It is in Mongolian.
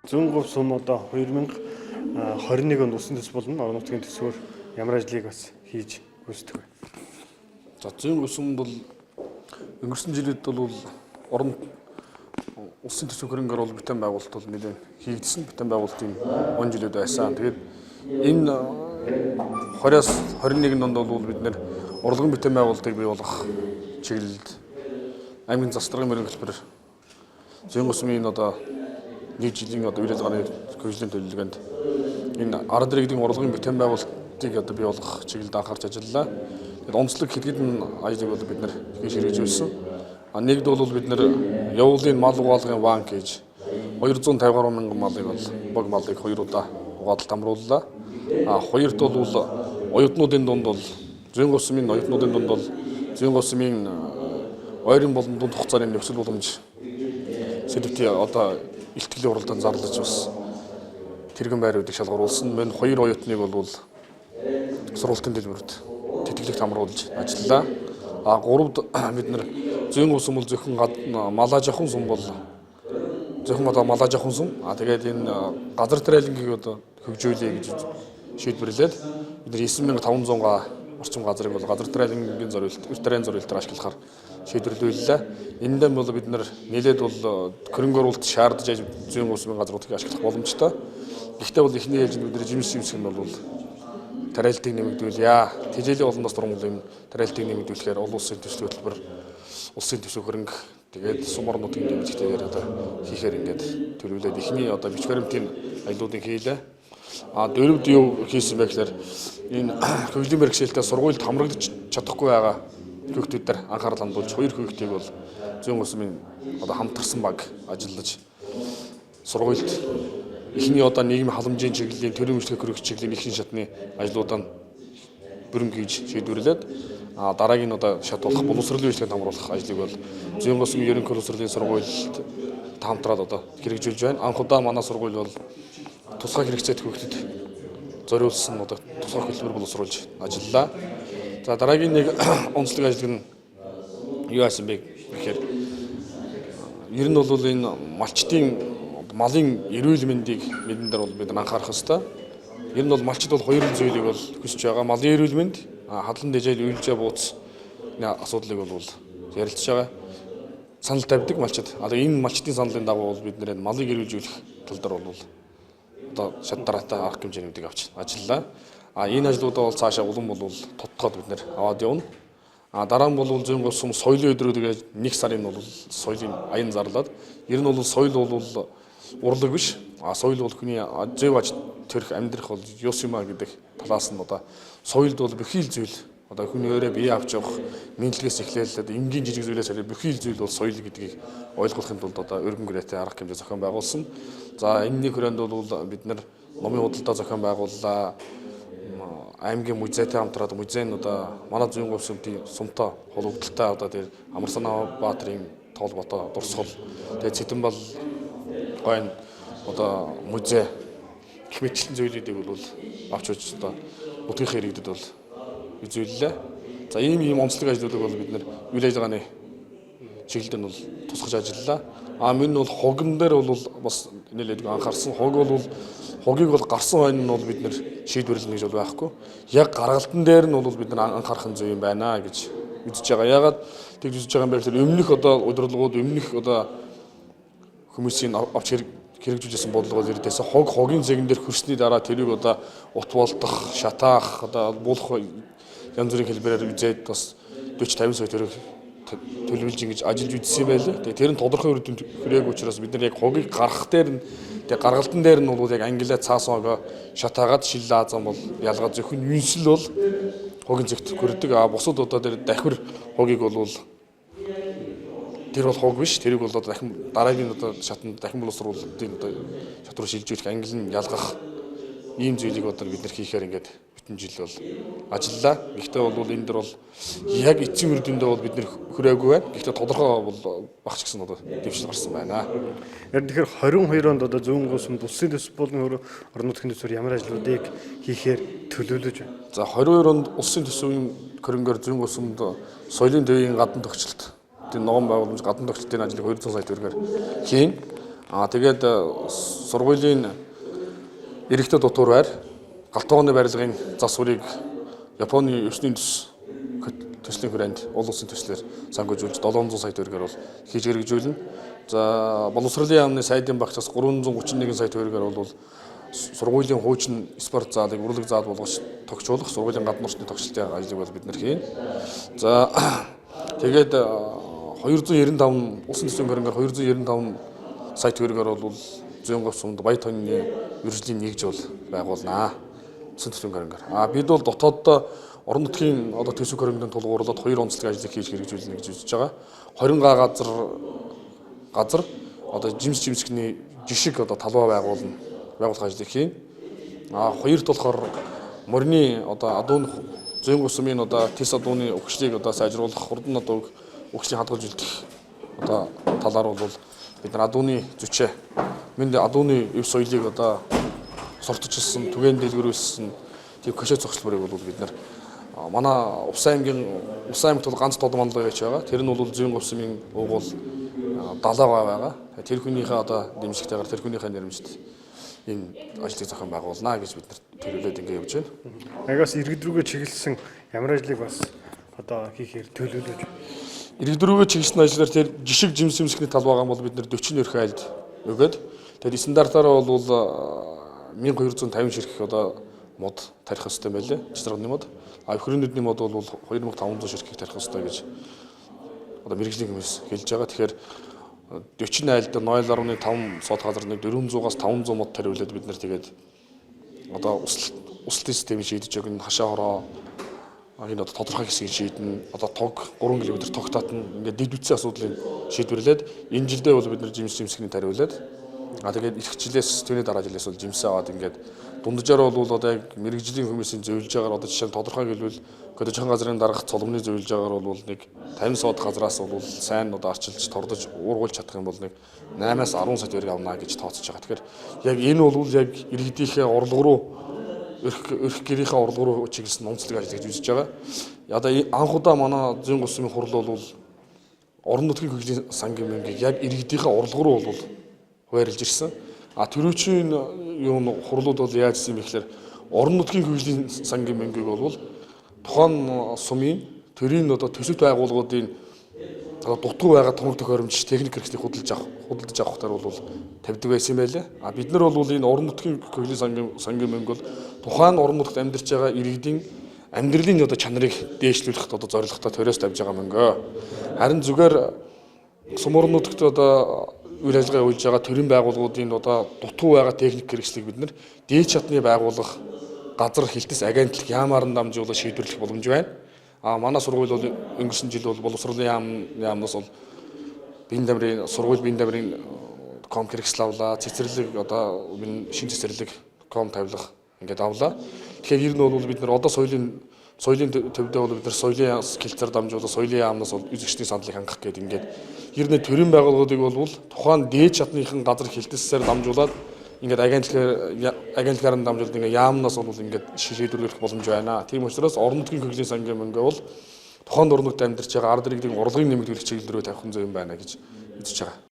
Зүүн говь сум одоо 2021 онд улсын төсөв болон орон нутгийн төсвөөр ямар ажлыг бас хийж гүйцэтгэх вэ? За, зүүн говь сумд бол өнгөрсөн жилүүд бол орон улсын төсөв хөрөнгөөр бол бүтээн байгуулалт бол нэлээд хийгдсэн. Бүтээн байгуулалтын он жилүүд байсан. Тэгээд энэ 20-аас 21 онд бол бид нэр урлагийн бүтээн байгуулалтыг бий болгох чиглэлд аймгийн засгийн мөрийн хөтөлбөр зүүн говь сумын одоо нэг жилийн одоо үйл ажиллагааны хөгжлийн төлөвлөгөөнд энэ ард иргэдийн урлагийн бүтээн байгуулалтыг одоо бий болгох чиглэлд анхаарч ажиллалаа. Тэгээд онцлог хэд хэдэн ажлыг бол бид нэр хийж хэрэгжүүлсэн. А нэгд бол бид нэр Явуулын мал угаалгын банк гэж 250 гаруй мянган малыг бол бог малыг хоёр удаа угаалт амрууллаа. А хоёрт бол оюутнуудын дунд бол зүүн говь сумын оюутнуудын дунд бол зүүн говь сумын ойрын болон дунд хугацааны нөхцөл боломж сэдвтийн одоо илтгэлийн уралдаан зарлаж бас тэргэн байруудыг шалгаруулсан. Мөн хоёр оюутныг бол сургуулийн дэлгүүрт тэтгэлэгт хамруулж ажиллалаа. А гуравд бид нэр зүүн говь сум бол зөвхөн малаа жавхан сум бол зөвхөн одоо малаа жавхан сум. А тэгээд энэ газар трайлингийг одоо хөгжүүлье гэж шийдвэрлээд бид нар 9500 га орчим газрыг бол газар трайлингийн зориулт, ветеран зориултаар ашиглахаар шийдвэрлүүллээ. Эндээ бол бид нар нэлээд бол хөрөнгө оруулалт шаардж зүүн говь сумын газруудыг ашиглах боломжтой. Гэхдээ бол эхний ээлжинд бид нар жимс жимсэх нь бол тариалтыг нэмэгдүүлье. Тэжээлийн олондоос дурмал юм тариалтыг нэмэгдүүлэхээр олон улсын төслийн хөтөлбөр, улсын төсөв хөрөнгө, тэгээд сум орон нутгийн дэмжигтэйгээр одоо хийхээр ингээд төлөвлөөд эхний одоо бичиг баримтын ажлуудыг хийлээ. А дөрөвд юу хийсэн бэ гэхээр энэ хөгжлийн бэрхшээлтэй сургуульд хамрагдаж чадахгүй байгаа хүүхдүүд дээр анхаарал хандуулж хоёр хүүхдийг бол зүүн говь сумын одоо хамтарсан баг ажиллаж сургуульд эхний одоо нийгмийн халамжийн чиглэлийн төрийн үйлчлэг хөрөх чиглэлийн ихэнх шатны ажлуудаа бүрэн хийж шийдвэрлээд дараагийн одоо шат болох боловсролын үйлчлэгэнд хамруулах ажлыг бол зүүн говь сумын ерөнхий боловсролын сургуульд хамтраад одоо хэрэгжүүлж байна. Анх удаа манай сургууль бол тусгай хэрэгцээтэй хүүхдэд зориулсан одоо тусгай хөтөлбөр боловсруулж ажиллалаа. За, дараагийн нэг онцлог ажил нь юу яасан бэ гэхээр ер нь бол энэ малчдын малын эрүүл мэндийг мэдэн дээр бол бид анхаарах ёстой. Ер нь бол малчид бол хоёр зүйлийг бол хүсэж байгаа. Малын эрүүл мэнд, хадлан дэжээл үйлжээ бууц асуудлыг бол ярилцж байгаа. Санал тавьдаг малчид. Одоо энэ малчдын саналын дагуу бол бид нэр малыг эрүүлжүүлэх тал дээр бол одоо шат дараатай арга хэмжээнүүдийг авч ажиллалаа. А энэ ажлуудаа бол цаашаа улам бол тодтогоод бид нэр аваад явна. А дараа нь бол зүүн говь сум соёлын өдрүүдийг нэг сарын бол соёлын аян зарлаад ер нь бол соёл бол урлаг биш. А соёл бол хүний зөв аж төрх амьдрах бол ёс юм а гэдэг талаас нь одоо соёлд бол бүхий л зүйл одоо хүний өөрөө бие авч явах мэдлэгээс эхлээл одоо энгийн жижиг зүйлээс хэрэг бүхий л зүйл бол соёл гэдгийг ойлгохын тулд одоо өргөн гэрээтэй арга хэмжээ зохион байгуулсан. За, энэний хүрээнд бол бид нар номын худалдаа зохион байгууллаа. Аймгийн музейтэй хамтраад музей нь одоо манай зүүн говь сумтай холбогдолтой одоо тэр Амарсанаа Баатрын тоол бото дурсгал, тэгээд Цэдэнбал гойн одоо музей гэх мэтчлэн зүйлүүдийг бол авч үзэж одоо нутгийн иргэдэд бол үзүүллээ. За, ийм онцлог ажлуудыг бол бид нэр үйл ажиллагааны чиглэлд нь бол тусгаж ажиллалаа. А мөн бол хогон дээр бол бас нэлээд анхаарсан. Хог бол хогийг бол гарсан хойно нь бол бид нэр шийдвэрлэнэ гэж бол байхгүй. Яг гаргалтан дээр нь бол бид нар анхаарах зүй юм байна гэж үзэж байгаа. Ягаад тэгж үзэж байгаа юм бэ гэхээр өмнөх одоо удирдлагууд, өмнөх одоо хүмүүсийн авч хэрэгжүүлсэн бодлогоор ирдээсэн хог хогийн зэгэн дээр хөрсний дараа тэрийг одоо ут болдох, шатаах, одоо буулах янз бүрийн хэлбэрээр үзээд бас 40 50 сая төгрөг төлөвлөж ингэж ажиллаж үзсэн юм байлээ. Тэгээ тэр нь тодорхой үр дүнд хүрээгүй учраас бид нар яг хогийг гаргах дээр нь, тэгээ гаргалтан дээр нь бол яг ангилаа цаасан хогоо шатаагаад шил лаазан бол ялгаа зөвхөн юнсэл бол хогийн зэгт хүрдэг. А бусад одоо тэр дахир хогийг бол тэр бол хог биш. Тэрийг бол одоо дахин дараагийн одоо шатанд дахин боловсруулалтын одоо шат руу шилжүүлэх, ангил нь ялгах ийм зүйлийг одоо бид нар хийхээр ингээд бүтэн жил бол ажиллалаа. Гэхдээ бол энэ дэр бол яг эцсийн үр дүндээ бол бид нэр хүрээгүй байна. Гэхдээ тодорхой бол багч гэсэн одоо дэвшил гарсан байна. Яг тэгэхээр 22 онд одоо зүүн говь сумд улсын төсөв болон орон нутгийн төсвөр ямар ажлуудыг хийхээр төлөвлөж байна? За, 22 онд улсын төсвийн хөрөнгөөр зүүн говь сумд соёлын төвийн гадна төгчлөлт, тийм ногоон байгууламж гадна төгчлөлтийн ажлыг 200 сая төгрөгөөр хийн. Тэгээд сургуулийн эрэгтэй дотуур байр гал тогооны барилгын засварыг Японы ёсны төс төслийн хүрээнд уул усын төслөөр санхүүжүүлж 700 сая төгрөгөөр бол хийж хэрэгжүүлнэ. За, боловсролын яамны сайдын багцаас 331 сая төгрөгөөр бол сургуулийн хуучин спорт залыг урлаг зал болгож тогтчуулах сургуулийн гадна орчны тогтчлтын ажлыг бол бид нар хийнэ. За, тэгээд 295 улсын төсвийн хөрөнгөөр 295 сая төгрөгөөр бол зүүн говь сумд баян тонины үржлийн нэгж бол байгуулнаа. Улсын төсвийн хөрөнгөөр. Бид бол дотооддоо орон нутгийн одоо төсөв хөрөнгөний тулгуурлаад хоёр онцлог ажлыг хийж хэрэгжүүлнэ гэж үзэж байгаа. 20 га газар одоо жимс жимсгний жишг одоо талбай байгуулах ажлыг хийнэ. Хоёрт болохоор морины одоо адуун зүүн говь сумын одоо тэс адууны өгчлийг одоо сайжруулах, хурдан адууг өгчлийн хадгалж үлдэх одоо талаар бол бид нар адууны зүчээ мэнд адууны өв соёлыг одоо сурталчилсан, түгээн дэлгэрүүлсэн тийм көшөө зогсолборыг бол бид нар манай Увс аймагт бол ганц тод манлай байж байгаа. Тэр нь бол зүүн говь сумын уугуул далайгаа байгаа. Тэр хүнийхээ одоо дэмжигтэйгээр тэр хүнийхээ нэрмжт энэ ажлыг зохион байгуулнаа гэж бид нар төлөвлөд ингэ явж байна. Агаас иргэд рүүгээ чиглэсэн ямар ажлыг бас одоо хийхээр төлөвлөж? Иргэд рүүгээ чиглэсэн ажлаар тэр жишг жимс жимсгний тал байгаа бол бид нар 40 өрхөн айлд өгөөд тэгээд стандартаараа бол 1250 ширхэг одоо мод тарих ёстой байлээ. Цэцэрхний мод. Өхрөнөдний мод бол 2500 ширхэг тарих ёстой гэж одоо мэргэжлийн хүмүүс хэлж байгаа. Тэгэхээр 40 айлд 0.5 сод газар нэг 400-аас 500 мод тариулаад бид нар тэгээд одоо услалтын системийг шийдэж өгнө. Хашаа хороо энэ одоо тодорхой хэсгийг шийднэ. Одоо тог 3 км тог татна. Ингээд дэд үтсийн асуудлыг шийдвэрлээд энэ жилдээ бол бид нар жимс жимсгний тариулаад тэгээд эх жилээс түүний дараа жилээс бол жимсээ аваад ингээд дунджаар бол одоо яг мэргэжлийн хүмүүсийн зөвлөж байгаагаар одоо жишээ нь тодорхой хэлбэл Көдөжхан газрын даргах цоломны зөвлөж байгаагаар бол нэг 50 сод газраас бол сайн одоо арчилж тордож уургуулж чадах юм бол нэг 8-аас 10 сая төгрөг авна гэж тооцож байгаа. Тэгэхээр яг энэ бол яг иргэдийнхээ орлого руу өрх гэрийнхээ орлого руу чиглэсэн онцлог ажил гэж үзэж байгаа. Одоо анх удаа манай зүүн говь сумын хурал бол орон нутгийн хөгжлийн сангийн мөнгийг яг иргэдийнхээ орлого руу бол хуваарлж ирсэн. Төрөөчийн юм хурлууд бол яаж ирсэн юм бэ гэхээр орон нутгийн хөгжлийн сангийн мөнгийг бол тухайн сумын төрийн одоо төсөвт байгууллагуудын одоо дутуу байгаа томог төхөөрөмж техник хэрэгслийг худалдаж авахтаар бол тавьдаг байсан юм байлаа. Бид нар бол энэ орон нутгийн хөгжлийн сангийн мөнгө бол тухайн орон нутагт амьдарч байгаа иргэдийн амьдралын одоо чанарыг дээшлүүлэх одоо зорилготой төрөөс тавьж байгаа мөнгө. Харин зүгээр сум орон нутагт одоо үйл ажиллагаа явуулж байгаа төрийн байгууллагуудын одоо дутуу байгаа техник хэрэгслийг бид нар дээд шатны байгууллага газар хилтэс агентлаг яамаар нь дамжуулан шийдвэрлэх боломж байна. Манай сургууль бол өнгөрсөн жил бол боловсролын яамнаас бол биеийн дамрын сургууль биеийн дамрын ком хэрэгсэл авлаа. Цэцэрлэг одоо шин цэцэрлэг ком тавилга ингээд авлаа. Тэгэхээр ер нь бол бид нар одоо соёлын төвдөө бол бид нар соёлын хэлцээр дамжуулан соёлын яамнаас бол үзэгчдийн саналыг хангах гээд ингээд ер нь төрийн байгууллагуудыг бол тухайн дээд шатныхан газар хилтэсээр дамжуулаад ингээд агентлагаар нь дамжуулаад ингээд яамнаас бол ингээд шийдвэрлэх боломж байна. Тийм учраас орон нутгийн хөгжлийн сангийн мөнгө бол тухайн орон нутагт амьдарч байгаа ард иргэдийн орлогын нэмэгдүүлэх чиглэл рүү тавих зүйн байна гэж үзэж байгаа.